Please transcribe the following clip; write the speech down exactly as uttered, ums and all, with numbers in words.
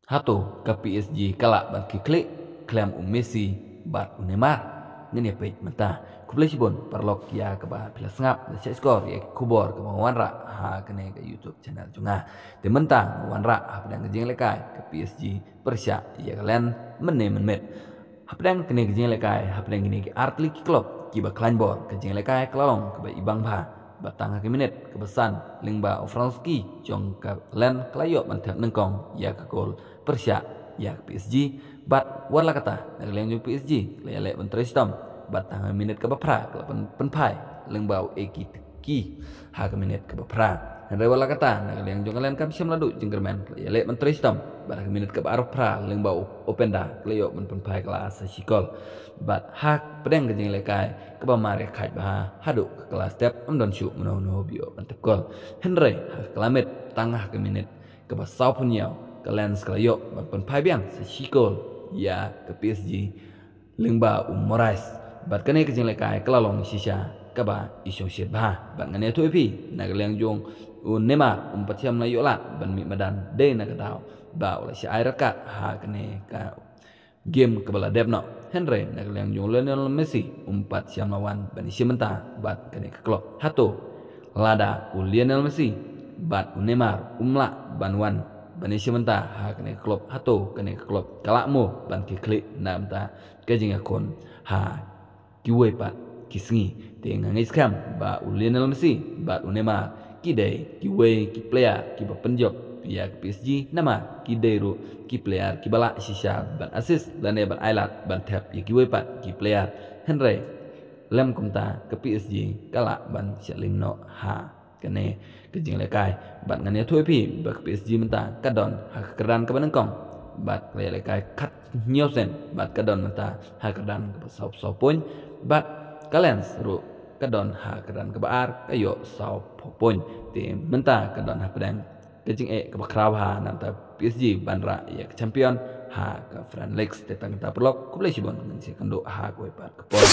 Hato ka P S G ka lah ban kiew khlieh khlem u Messi bad u Neymar? Ngin ïa peit mynta. Khublei shibun paralok ïa kaba phi la sngap da shah shkor ïa ki khubor kaba wanrah ha kane ka YouTube channel jong nga. Te mynta nga wanrah hapdeng ka jingïalehkai ka P S G pyrshah ïa ka Lens mynne mynmiet. Hapdeng kane ka jingïalehkai, hapdeng kine ki artylli ki club kiba khlaiñ bor, ka jingïalehkai ka la long kaba ibang bha. Bad tang ha ka minit kaba san lyngba u Fabianski jong ka Lens ka la ïoh ban thep nyngkong ïa ka gol pyrshah ïa ka P S G. Bad wat la katta, na ka liang jong P S G ka la ïaleh ban trei shitom. Bad tang ha ka minit kaba phra ka la pyn-, pynphai lyngba u Ekitike ha ka minit kaba phra. Hynrei wat la katta, na ka liang jong ka Lens kam shym la duh jingkyrmen, ka la ïaleh ban trei shitom. Bad ha ka minit kaba arphew phra lyngba u Openda ka la ïoh ban pynphai kylla sa shi gol. Bad hapdeng ka jingïalehkai kaba mar ïa ka khaid bha, haduh ka kylla step ym don shuh mano mano ba ïoh ban thep gol. Hynrei ha ka kylla miet, tang ha ka minit kaba sawphew hynñiew, ka Lens ka la ïoh ban pynphai biang sa shi gol ïa ka P S G lyngba u Moraes. Bad kane ka jingïalehkai ka la long shisha kaba i shongshit bha. Bad ngan ïathuh ïa phi, na ka liang jong u Neymar um pat shym la ïoh lad ban mih madan, dei na ka daw ba u la shah ai red card ha kane ka game kaba la dep noh. Hynrei na ka liang jong u Lionel Messi um pat shym la wan ban ïashim bynta bad kane ka club. Hato lada u Lionel Messi bad u Neymar um lah ban wan ban ïashim bynta ha kane ka club, hato kane ka club ka lah mo ban kiew khlieh na ka bynta ka jingïakhun ha kiwei pat ki sngi? Te nga ngeit skhem ba u Lionel Messi bad u Neymar ki dei kiwei ki player kiba pynjop ïa ka P S G, namar ki dei ruh ki player kiba lah shisha ban assist lane ban ailad ban thep ïa kiwei pat ki player. Hynrei lem kumta ka P S G ka lah ban shah lim noh ha kane ka jingïalehkai. Bad ngan ïathuh ïa phi ba ka P S G mynta ka don ha ka kyrdan kaba nyngkong bad ka la ïalehkai khathynñiew sien, bad ka don mynta ha ka kyrdan kaba sawphew saw point. Bad ka Lens ruh ka don ha ka kyrdan kaba ar, ka ïoh sawphew point. Te mynta ka don hapdeng ka jingeh kaba khraw bha na ka bynta P S G ban rah ïa ka champion ha ka French League. Te tang kata paralok, khublei shibun, ngin sa ïakynduh ha kawei pat ka por.